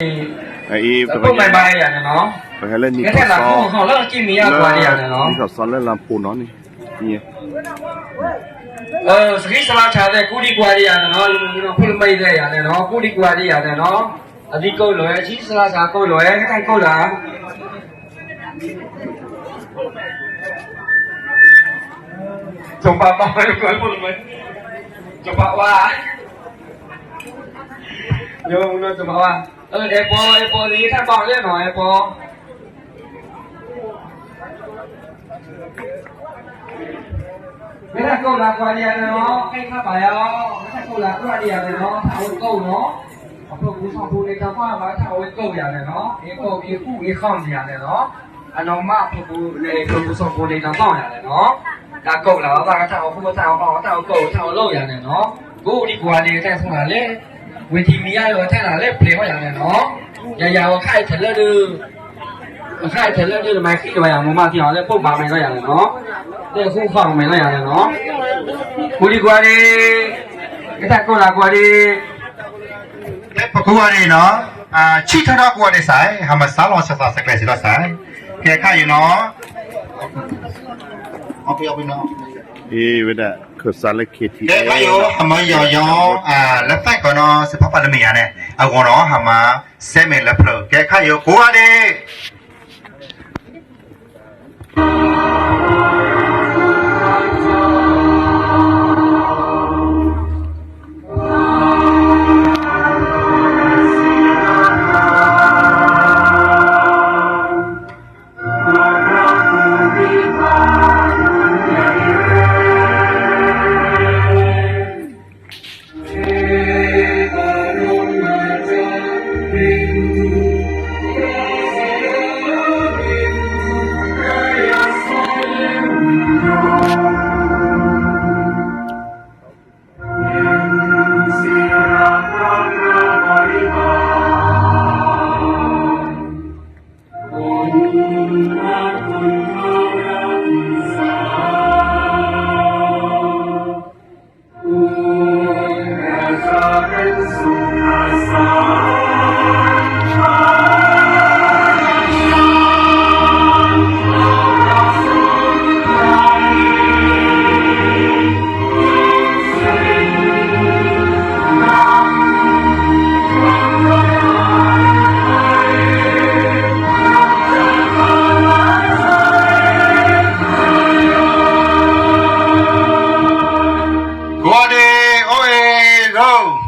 အံၤ ပမၤဘၣ်ယၤန့ၣ်နီၤ, ပဟဲလၢနံၣ်ထီၣ်စီ လၢနံၣ်ထီၣ်စီလၢလါဖိနီၤန့ၣ်, စကံစလါဆါသဲး ကူဒံကွၢ်ဒံးယၤန့ၣ်နီၤ, လၢမုၢ်နီၤဖိလၢမ့ၢ်သဲးယၤန့ၣ်နီၤ, ကူဒံကွၢ်ဒံးယၤန့ၣ်နီၤ, အဒံကိၣ်လီၤဝဲ စကံစလါဆါကိၣ်လီၤဝဲ ကထၢၣ်ကိၣ်လီၤ စီၤပၤဘၣ်ဝဲ စီၤပၤဝါ, ယိၤမုၢ်နီၤ စီၤပၤဝါ, အဲၣ်ပီၣ် အဲၣ်ပီၣ်န့ၣ် တၢ်ဘၣ်လၢနီၤ အဲၣ်ပီၣ် မ့ၢ်တၢ်ကိၣ်လၤကွၢ်ဒံးယၤန့ၣ်နီၤ, ဟဲခါပာ်ယၤလီၤ, မ့ၢ်တၢ်ကိၣ်လၤကွၢ်ဒံးယၤန့ၣ်နီၤ, ထၢ်ဝဲကိၣ်နီၤ, အဖျိပူၤဆီပူၤန့ၣ် တၢ်ကွၢ်ဘၣ်ထၢ်ဝဲကိၣ်ယၤန့ၣ်နီၤ, အ့ၣ်ကိၣ်အ့ၣ်ကူၣ်အ့ၣ်ဃီၣ်န့ၣ်ယၤန့ၣ်နီၤ, အနီၢ်မးအဖျိပူၤ အဖျိပူၤဆီပူၤန့ၣ် တၢ်ကွၢ်ယၤန့ၣ်နီၤ, တၢ်ကိၣ်လၤအီၣ်ဘၣ်ကထၢ်အီၣ်ဃူ ထၢ်အီၣ်အီၣ် ထၢ်အီၣ်ကိၣ် ထၢ်အီၣ်လိၣ်ယၤန့ၣ်နီၤ, ကူဒံကွၢ်ဒံး တၢ်ဆိၣ်လၢ်လၢ ဝ့ၤထံမံၤယါလီၤ တၢ်လၢပျဲၤဃီယၤန့ၣ်နီၤ, ယၤယၤဝဲခါအံၤထဲလၢဒုး အခါအံၤထဲလၢဒုး နမၤဃံလီၤယၤ မိၢ်မးသံအီၤလၢပိၢ်ဘၣ်မဲာ်လီၤယၤန့ၣ်နီၤ, လၢဃူဃီၣ်မဲာ်လီၤယၤန့ၣ်နီၤ, ကူဒံကွၢ်ဒံး, ကထၢၣ်ကိၣ်လၤကွၢ်ဒံး, ပကူဝဲဒံးနီၤ, ဆံၣ်ထီၣ်ထီၣ်ကူဝဲဒံးစဲး, ဟးမၤစးလီၤဆၢသးစဲးကျဲးစံးထီၣ်စဲး, ကဲခါအံၤနီၤ, ဝဲဒၣ် ခၢၣ်စးလၢ ခ့ထံ ကဲခါအံၤ ဟးမၤယီၤယီၤ လၢသၣ်ကီၤနီၤ စံးဖီၣ်ပာ်လၢမဲာ်ညါန့ၣ် အဂီၢ်နီၤ ဟးမၤစဲမဲာ်လၢဖျၢၣ် ကဲခါအံၤ ကူဝဲဒံး ကိးဂၤဒဲး အိၣ်အ့ၣ်ဂီၢ်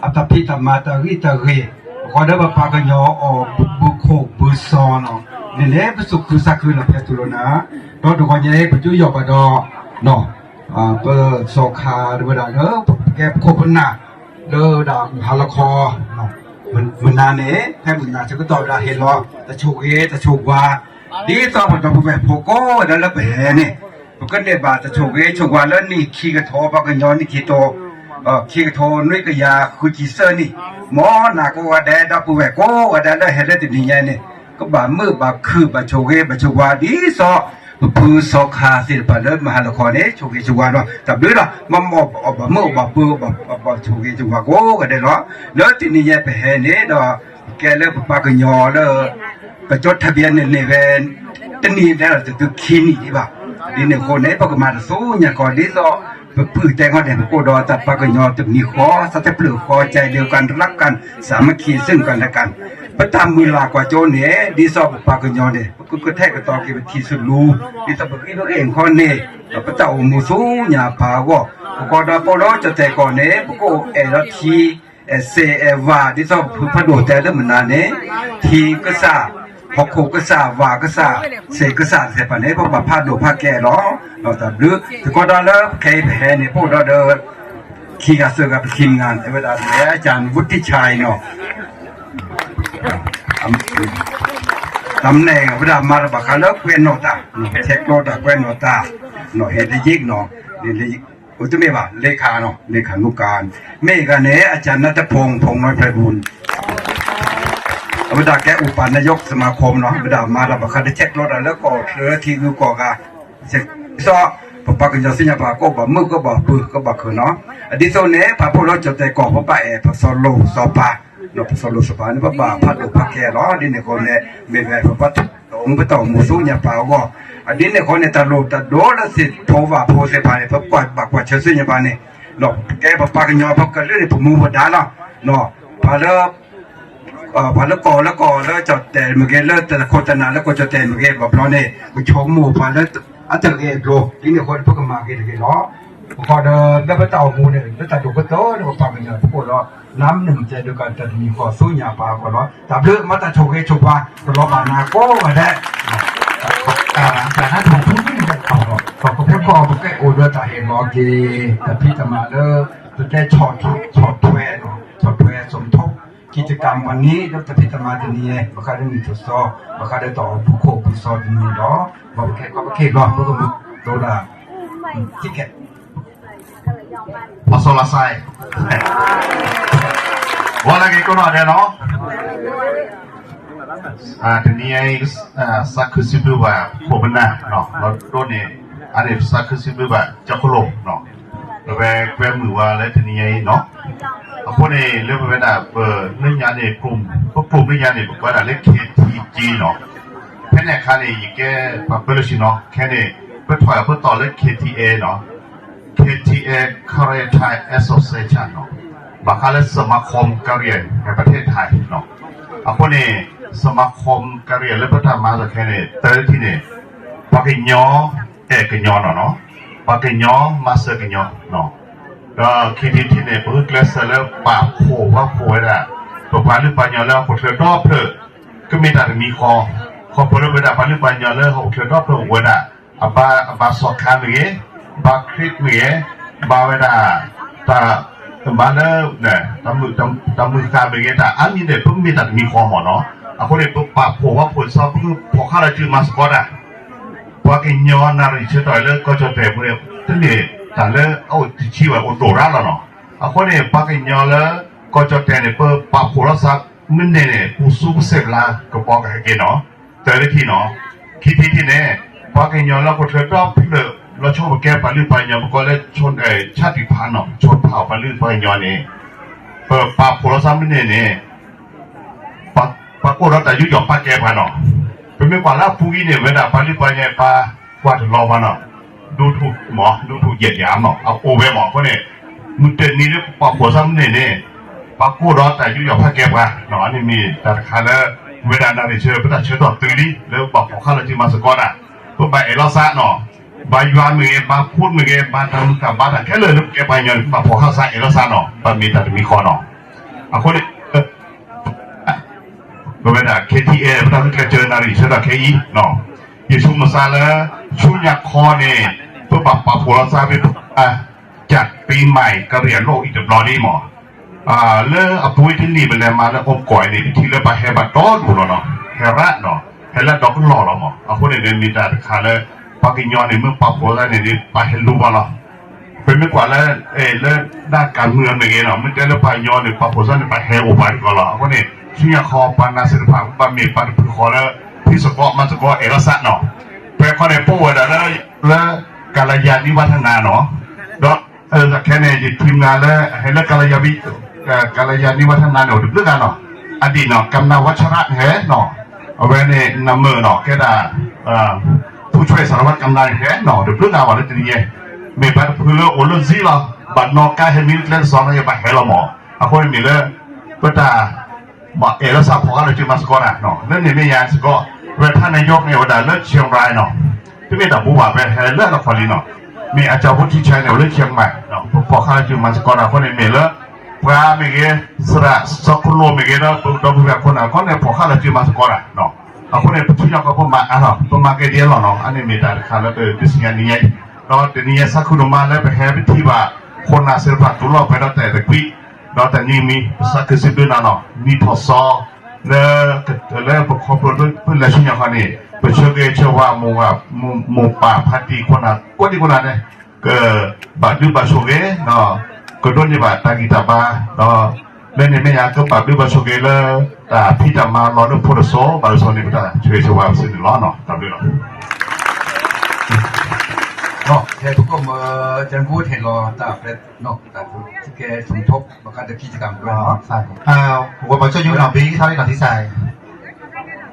အတၢ်ဖံးတၢ်မၤတၢ်ဂံၢ်တၢ်ဂ့ၤ, အဃိဒီးပပှၤကညီအီၤဘုခိၣ်ဘုစီနီၤ, န့ၣ်န့ၣ် ပသူၣ်ခုသးခုလီၤဖဲသူၣ်လီၤနၤ, ဒီးတဂီၤညါအံၤ ပဒုးယီၢ်ဘၣ်ဒီး ပစီၤခါတဝဲဒၣ်လၢ ပကဲပခိၣ်ပနၢ် လၢဒၣ်မုၢ်ဟါလီၤခီ မုၢ်နၤန့ၣ် ဖဲမုၢ်နၤဆၢကတီၢ်ဝဲဒၣ်ဟ့ၣ်လီၤ တၢ်ဆိၣ်ဂ့ၤတၢ်ဆိၣ်ဝါ ဒ်သိးပဒီပုၢ်ဝဲၢ်ဖိကိးဂၤဒဲးလၢပဟဲန့ၣ် ပကန့ၢ်ဘၣ်တၢ်ဆိၣ်ဂ့ၤဆိၣ်ဝါလၢနံၣ်ခံကထိ ပှၤကညီနံၣ်ခံကထိ ခံကထိနွံကယၤဃုဆံသၢနံၣ်, မ်နၤကိးဂၤဒဲး ဒီပုၢ်ဝဲၢ်ကိးဂၤဒဲးလၢဟဲလၢတနံၤညါန့ၣ် ကဘၣ်မုာ်ဘၣ်ခုၣ်ဘၣ်ဆိၣ်ဂ့ၤဘၣ်ဆိၣ်ဝါဒ်သိး ပဖုစီၤခါသ့ၣ်တဖၣ်လၢမုၢ်ဟါလီၤခီန့ၣ် ဆိၣ်ဂ့ၤဆိၣ်ဝါဒီး တၢ်ဘျုးဒီး မ်အီၣ်ဘၣ်မုာ်အီၣ်ဘၣ်ပှဲၤအီၣ်ဘၣ်ဆိၣ်ဂ့ၤဆိၣ်ဝါကိးဂၤဒဲးလီၤ. လၢတနံၤညါပဟဲန့ၣ်ဒီး ကဲလၢပပှၤကညီလၢ ပကၠီထၢဘံန့ၣ်န့ၣ်ဝဲ တနံၤဒဲးဒီးတတုၤခံနံၣ်ဒံးဘၣ်. ဒ်န့ၣ်အဃိန့ၣ် ပကမၤတသ့ၣ်ညါကီးဒ်သိး ပပုၢ်တဲခီန့ၣ် ပကအိၣ်ဒီးတၢ်ပှၤကညီတမံၤဃီ သးတဖျၢၣ်ဃီ ใจเดียวกัน รักกัน สามัคคีซึ่งกันและกัน ပတၢ်မုၢ်လၢ်ကွၢ်စိန့ၣ် ဒ်သိးပပှၤကညီန့ၣ် ပကကထဲကတီၤက့ၤပထံၣ်ဆူလူၤ ဒ်သိးပဂံၢ်ပဘါအဂ့ၢ်န့ၣ် ပတၢ်အိၣ်မူဆူညါအပၢ်အဂီၢ် ပကီၢ်ဒီးပအိၣ်ဒီးကၠီၣ်တဲၣ်ကီၢ်န့ၣ် ပကအိၣ်အဲၣ်ဒီးထံ အဲၣ်စ့အဲၣ်ဝါ ဒ်သိးပဖုဖးဒိၣ်တဲလၢမုၢ်နၤန့ၣ် ထံကစၢ် ဟီၣ်ခိၣ်ကစၢ် ဝါကစၢ် စ့ၣ်ကစၢ်သ့ၣ်တဖၣ်န့ၣ် ပဘၣ်ဖးဒိၣ်ဖးကဲလီၤ. ဒီးတၢ်ဘျုး တကီၢ်ဒီးလၢခဲအံၤပဟဲန့ၣ် ပအိၣ်ဒီးဒီး ခံဂၤသၢဂၤပခံဂၤ တဲဝဲဒၣ်လၢ အကၢ်နဝုတံၢ်ဆါအံၤနီၤ တၢ်မနုၤဝဲဒၣ်မၤတဘၣ်ဃးလၢကွဲးနီၣ်တၢ် ဆဲးကျိးတၢ်ကွဲးနီၣ်တၢ် နီၣ်ဟဲတယံာ်နီၣ် အိၣ်တမ့ၢ်ဘၣ် လ့ခါနီၣ် လ့ခါနူကါ မ့ၢ်ဂၤန့ၣ် အကၢ်နၢတဖုံ ဖုံနွဲဖျဲးပူၤ အဝဲဒၣ်ကဲ ဥပနယုၢ်စမၤခိၣ်နီၣ် အဝဲဒၣ်မၤတၢ်ဘၣ်ဃးလၢဆဲးကျိးတၢ်လၢကီၢ်ချၢထံဂုၤကီၢ်ဂၤ ဒ်သိး ပပှၤကညီသ့ၣ်ညါပှၤ ကအိၣ်ဘၣ်မုာ် ကအိၣ်ဘၣ်ပၢၤ ကအိၣ်ဘၣ်ခုၣ်နီၤ. အဒ်သိးန့ၣ် ပာ်ဖှိၣ်လၢကၠီၣ်တဲၣ်ကီၢ် ပဘၣ်အဲၣ်ပစီၤလိၤစီၤပၤ, ပစီၤလိၤစီၤပၤန့ၣ် ပဘၣ်ဖးဒိၣ်ဖးကဲလီၤ. ဒ်န့ၣ်အဃိန့ၣ် မ့ၢ်ဝဲပပှၤတၢ်အိၣ်မူ ပတၢ်အိၣ်မူဆူညါပှၤအဂီၢ်, အဒ်န့ၣ်အဃိန့ၣ် တၢ်လိၣ်တၢ်ဒိလၢသ့ၣ်ဖိဘၣ်ဖိသ့ၣ်တဖၣ်န့ၣ် ပကွၢ်ဘၣ်ကွၢ်ဆၢဆၢညါပှၤန့ၣ်, ဒီးပကဲပပှၤကညီ ပကလုာ်န့ၣ် ပမူပဒါလီၤ. ပှၤလၢ ပှၤလၢကီၢ်လၢကီၢ်လၢကၠီၣ်တဲၣ်မ့ၢ်ဂ့ၤ လၢတခိၣ်တနၢ်လၢကီၢ်ကၠီၣ်တဲၣ်မ့ၢ်ဂ့ၤ ဘၣ်ဘျီန့ၣ် ပဆိကမိၣ်ပှၤလၢအတဂ့ၤအကျိၤ ဒ်န့ၣ်အဃိန့ၣ် ပကမၤဂ့ၤတဂ့ၤလီၤ. ပဃီဒီး လၢပတၢ်အိၣ်မူန့ၣ် လၢတၢ်ဒိၣ်ကတၢၢ်လၢပပှၤကညီဖိလီၤ. နါမနုၤမ့ၢ်တဲဒုးကတၢၢ်တမံၤဃီဆူညါပှၤအဂီၢ်လီၤ. တၢ်ဘျုးမၤတၢ်ဆိၣ်ဂ့ၤဆိၣ်ဝါ ကလီၤဘၣ်နၤကိးဂၤဒဲး တၢ်နါထီၣ်ဖူန့ၣ် ပကဖဲကီၢ်ပကဲအိၣ်ဒီးတၢ်ဟ့ၣ်လီၤက့ၤ တၢ်ဖံးတၢ်မၤလၢ ပတဲဆီၣ်ထွဲ ဆီၣ်ထွဲ สมทบ กิจกรรมวันนี้ လၢတၢ်ဖံးတၢ်မၤတနံၤအံၤ ဘၣ်ဃးလၢနံၣ်ထီၣ်စီ ဘၣ်ဃးလၢတၢ်အိၣ်ဖှိၣ်ခိၣ်ဖှိၣ်စီတနံၤအံၤဒီး ဘၣ်ပကဲကီၢ်ပကဲဘျီ ပကမၤဒိဒၣ် ticket ပှၤစီၤလီၤစဲ ဝဲလၢက့ၤကိးနီၢ်ဒဲးနီၤ တနံၤအံၤ သးခုစံးဘျုးဘၣ်ခိၣ်ပနၢ် ဒီးဒိးန့ၢ် အန့ၣ်သးခုစံးဘျုးဘၣ်ကၠီခိၣ်လိၤ ဒီးဝဲကွဲမုာ်ဝဲလၢတနံၤအံၤနီၤ အဃိန့ၣ် လၢပဝဲဒၣ် ပလၢညါန့ၣ် ပကိးလၢညါန့ၣ် ပကွဲးဒၣ်လၢ K T G နီၤ ဖဲန့ၣ်အခါန့ၣ် ယကဲပှၤပၢလၢဆ့နီၤ ခဲန့ၣ် ပထွဲအပတီၢ်လၢ K T A နီၤ K T A Karen Thai Association နီၤ ဘၣ်ဃးလၢ สมาคมกะเหรี่ยงแห่งประเทศไทย နီၤ အဃိန့ၣ် สมาคมกะเหรี่ยง လၢပတၢ်မၤစၢၤခဲန့ၣ် တၢ်တထံၣ်န့ၣ် ပှၤကညီအဲၣ်ကညီနီၤနီၤ ပှၤကညီမၤစၢၤကညီနီၤ ဒီးခံထံၣ်တထံၣ်န့ၣ် ပဂုာ်ကျဲးစၢးလၢပာ်ဖှိၣ်ဝဲဖှိၣ်ဝဲဒၣ် ပပှၤလုၢ်ပှၤကညီလၢဟီၣ်ခိၣ်ချၢဒီဖျၢၣ် ကမ့ၢ်တၢ်တမံၤဃီ ခီဖျိလၢပဝဲဒၣ်ပှၤလုၢ်ပှၤကညီလၢဟီၣ်ခိၣ်ချၢဒီဖျၢၣ်အိၣ်ဝဲဒၣ် အဘါအဘါစီၤခါမ့ၢ်ဂ့ၤ, ဘါခရံာ်မ့ၢ်ဂ့ၤ, ဘါဝဲဒၣ် တၢ် ဘါလၢ တၢ်မုာ်ဃာ်မ့ၢ်ဂ့ၤ တၢ်အါမံၤန့ၣ် ပမ့ၢ်တၢ်တမံၤဃီမ့ၢ်နီၤ. အဃိန့ၣ် ပပာ်ဖှိၣ်ဝဲဖှိၣ်စီ ပကဖီၣ်ဃာ်လီၤစုမၤသကိးတၢ် ပှၤကညီနၣ်ရံၣ်ဆၢကတီၢ်လၢကီၢ်ကၠီၣ်တဲၣ်ပူၤန့ၣ် တမ့ၢ်တၢ်လၢအအိၣ်တဆံဘၣ် အိၣ်ဒိၣ်ရၣ်လီၤနီၤ. အဃိန့ၣ် ပှၤကညီလၢကီၢ်ကၠီၣ်တဲၣ်န့ၣ် ပပာ်ဖှိၣ်လီၤသးမ့ၢ်န့ၢ်န့ၣ် ပူၤစူပူၤစဲးဘျါကပီၤကဟဲက့ၤနီၤ. တၢ်လၢခံနီၤ, ခံထံၣ်တထံၣ်န့ၣ် ပှၤကညီလၢဟီၣ်ခိၣ်ချၢဒီဖျၢၣ် လီၤဆီပကဲပှၤလုၢ်ပှၤကညီ ပကိးလၢ ဆၣ်တံၢ်ဖးနီၤ ဆီၣ်ဖးပှၤလုၢ်ပှၤကညီန့ၣ် ပပာ်ဖှိၣ်လီၤသးမ့ၢ်န့ၢ်န့ၣ် ပှၤကိးဒီးတၢ်ယူးယီၣ်ပာ်ကဲပှၤနီၤ. ပမ့ၢ်ကွၢ်လၢအပူၤကွံာ်န့ၣ် ဝဲဒၣ်ပှၤလုၢ်ပှၤကညီပှၤကွၢ်တလီၤဘၣ်နီၤ, ဒိၣ်ထူၣ်မး ဒိၣ်ထူၣ်ယဲၢ်ယၤနီၤ အအိၣ်ဝဲမး. အဃိန့ၣ် မုၢ်တနံၤလၢပပာ်ဖှိၣ်သးမ့ၢ်န့ၢ်န့ၣ် ပှၤကိးဒီးတၢ်ယူးယီၣ်ပာ်ကဲပှၤနီၤ. အန့ၣ်မ့ၢ်တၢ်တခါလၢ ဝဲဒၣ်နၣ်ရံၣ်ဆၢ ပတၢ်ဆၢကတီၢ်တုၤလံ လၢပဘၣ်ဖီၣ်ဃာ်လီၤစုမၤသကိးတၢ်, ပဘၣ်အဲၣ်လီၤသးနီၤ. ဘါယွၤမ့ၢ်ဂ့ၤ ဘါခိၣ်မ့ၢ်ဂ့ၤ ဘါတၢ်မုၢ်ဃာ်ဘါတၢ်ခဲလၢာ်လၢပကဲပှၤကညီန့ၣ် ပဘၣ်ဖီၣ်ဃာ်သးအဲၣ်လီၤသးနီၤ, ဘၣ်မ့ၢ်တၢ်တမံၤဃီနီၤ. အဃိန့ၣ် ပဝဲဒၣ် K T A ပတၢ်ဂုာ်ကျဲးစၢးနၣ်ရံၣ်ဆၢကတီၢ်ခဲအံၤ ယဆိကမိၣ်သးလၢ ဆူညါခီန့ၣ် ပဘၣ်ပာ်ဖှိၣ်လီၤသးဖဲ ပ จัดปีใหม่กะเหรี่ยงโลก အံၤတဘျီဒ်မး. လၢအပူၤတနံၣ်ပလဲၤမၤလၢအိၣ်ကီၢ်အံၤန့ၣ် ပထံၣ်လၢပှၤဟဲဘၣ်ဒီဒိၣ်လီၤနီၤ, ဟဲရၣ်နီၤ, ဟဲလၢဒီကလီၢ်လီၤမး. အဃိန့ၣ် မ့ၢ်တၢ်တခါလၢ ပှၤကညီန့ၣ် မ့ၢ်ပာ်ဖှိၣ်သးန့ၣ် ပှၤဟဲလူၤဘၣ်လီၤ. ပမ့ၢ်ကွၢ်လၢ လၢဒၣ်ကးမုၢ်မ့ၢ်ဂ့ၤနီၤ, မ့ၢ်တဲလၢပှၤကညီန့ၣ် ပာ်ဖှိၣ်သးန့ၣ် ပှၤဟဲအိၣ်ပှၤတကီၢ်လီၤ. အဃိန့ၣ် ဆူညါခီပှၤနၢ်စ့ၢ်တဖၣ် ပဘၣ်မ့ၢ်ပှၤတဖုဃီလၢ ဖံးသကိးမၤသကိးအဲၣ်လီၤသးနီၤ. ပှၤခီန့ၣ် ပအိၣ်ဝဲဒၣ်လၢ လၢ ကလၤယၤနံၣ်ဝဲထနၤနီၤ, ဒီး ခဲန့ၣ် ယထံၣ်မနုၤလၢ ဟဲလၢ ကလၤယၤ ကလၤယၤနံၣ်ဝဲထနၤန့ၣ် အိၣ်တဘျုးဂၤနီၤ, အဒံၣ်နီၤ ကမနၤဝဲဆရၣ်ဟဲနီၤ, အဝဲန့ၣ် နမၢၢ်နီၤ ကဲဒၣ် ဖူဆွဲစးရဝဲကမနၤဟဲနီၤ တဘျုးဂၤဝဲလၢတနံၤညါ, မ့ၢ်ပှၤတဖုလၢအိၣ်လၢဇံလီၤ, ဘၣ်နီၣ်ကါဟဲမံလၢကျဲတစီၤန့ၣ် ဘၣ်ဟဲလီၤမး. အဃိန့ၣ်မ့ၢ်လၢ ပတၢ် ဘၣ်အဲၣ်လီၤသးဖီၣ်ဃာ်လီၤစုမၤသကိးတၢ်နီၤ, လၢန့ၣ်မ့ၢ်ယၤစ့ၢ်ကီး ဝဲထါနယီကန့ၣ်ဝဲဒၣ်လၢ เชียงราย နီၤ, တမ့ၢ်တၢ်ဘူဘၣ် ဝဲဟဲလၢနခီၣ်လံနီၤ, မ့ၢ်အကၢဖိထံဆဲးန့ၣ် အိၣ်လၢ เชียงใหม่ နီၤ, ပဖီၣ်ဃာ်လီၤစုမၤသကိးတၢ်အဃိန့ၣ်မ့ၢ်လၢ ပှၤမ့ၢ်ဂ့ၤ သရၣ်စီၤခိၣ်လိာ်မ့ၢ်ဂ့ၤဒီး ပဒီပုၢ်ဝဲၢ်ခိၣ်နၢ်ခီန့ၣ် ဖီၣ်ဃာ်လီၤစုမၤသကိးတၢ်နီၤ, အဃိန့ၣ် ပထံၣ်ညါကီၢ်ပမၤအါထီၣ် ပမၤကဲဒ်အလီၢ်နီၤ, အန့ၣ်မ့ၢ်တၢ်တခါလၢပဒုးသ့ၣ်ညါနံၤညါအံၤ, ဒီးတနံၤညါသးခုဒိၣ်မးလၢပဟဲပထံၣ်ဘၣ် ခိၣ်နၢ်သ့ၣ်တဖၣ်တူၢ်လိာ်ပှဲၤဒီးတၢ်အဲၣ်တကွံ ဒီးတနံၤမံၤ ပသးခုစံးဘျုးနၤနီၤ, နံၣ်ထီၣ်စီ လၢ လၢပခီဖျိလၢပလဲၤဆူညါခီန့ၣ် ပဆၢဂ့ၤဆၢဝါ မိၢ်ပၢ်ဖါတံၢ်ခိၣ်နၢ် ကိးဒံကိးနၢ်န့ၣ် ကဘၣ်ဒုးဘၣ်ဆိၣ်ဂ့ၤ ကဒိးန့ၢ်ဘၣ်တၢ်ဂံၢ်တၢ်ဘါ ဒီး လၢန့ၣ်မ့ၢ်ယၤကဘၣ်ဒုးဘၣ်ဆိၣ်ဂ့ၤလၢ တၢ်ဖံးတၢ်မၤလီၤလၢဖိတစိၤ ဘၣ်တစိၤန့ၣ် ပတၢ်ဆၢဂ့ၤဆၢဝါပစုန့ၣ်လီၤ. တၢ်ဘျုးလီၤ. ဟဲပကိၣ်မၢ ကဲကူၣ်ထံးလီၤတၢ်ပျဲ နီၢ်တၢ်ကဲ สมทบ ဘၣ်ဃးဒီး กิจกรรม ဝဲ ဝဲပှၤကၠီၣ်ယူနီၣ်ဘံထီၣ်လံနီၢ်ထံဆဲး,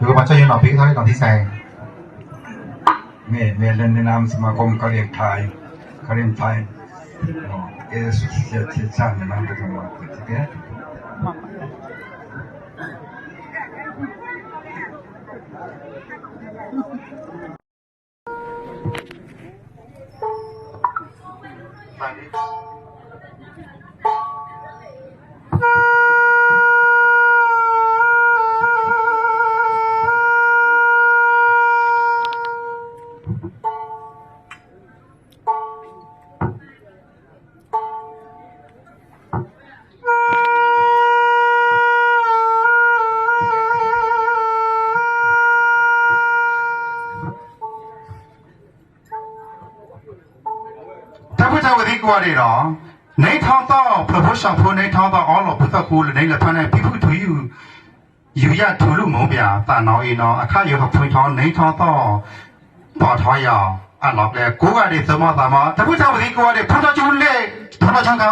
ဝဲပှၤကၠီၣ်ယူနီၣ်ဘံထီၣ်လံနီၢ်ထံဆဲး, မ့ၢ် မ့ၢ်လၢ ในนามสมาคมกะเหรี่ยงไทย กะเหรี่ยงไทย เอเชียเชื้อชาติ ในนาม တၢ်ဖိတၢ်ဝဲသ့ၣ်ကိးဂၤဒဲးဒီး နံၣ်ထီၣ်သီၣ် ဖျၢၣ်ဖိစီၤဖိ နံၣ်ထီၣ်သီၣ် အီလီၤပူၤသီၣ်ပူၤ လၢနံၣ်လၢဖးန့ၣ် ပံဖုၣ်ထူယူၢ် ယူၤယၣ်ထူလူၣ်မိၢ်ပၠး သးနီၣ်အံၤနီၣ် အခါယိၤဟၣ်ဖှံထီၣ် နံၣ်ထီၣ်သီၣ် ပီၢ်ထီၣ်ယီၤ အလီၤပျဲ ကိးဂၤဒဲး သၢမီၢ်သးမီၢ် တၢ်ဖိတၢ်ဝဲသ့ၣ်ကိးဂၤဒဲး ဖုထီၣ်ကၠူလဲၣ် ဖုထီၣ်ကၠူခါ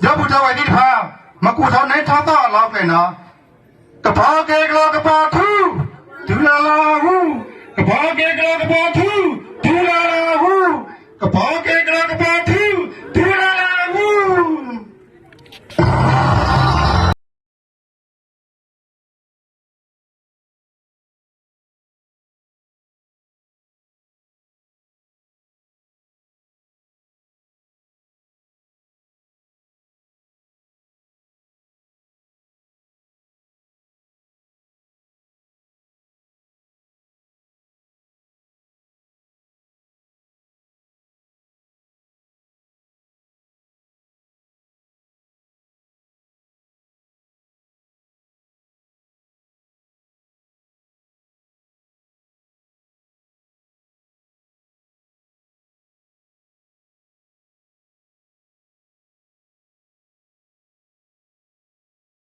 ဒီးပူၤထီၣ်ဝဲသ့ၣ်တဖၣ် မ့ၢ်ကူၣ်ထီၣ် နံၣ်ထီၣ်သီၣ် အလီၤပျဲနီၣ် ကပီၤကဲကလီကပီၤထူ တုၤလၢလီၤဟူ, ကပီၤကဲကလီကပီၤထူ တုၤလၢလီၤဟူ, ကပီၤကဲကလီကပီၤထူ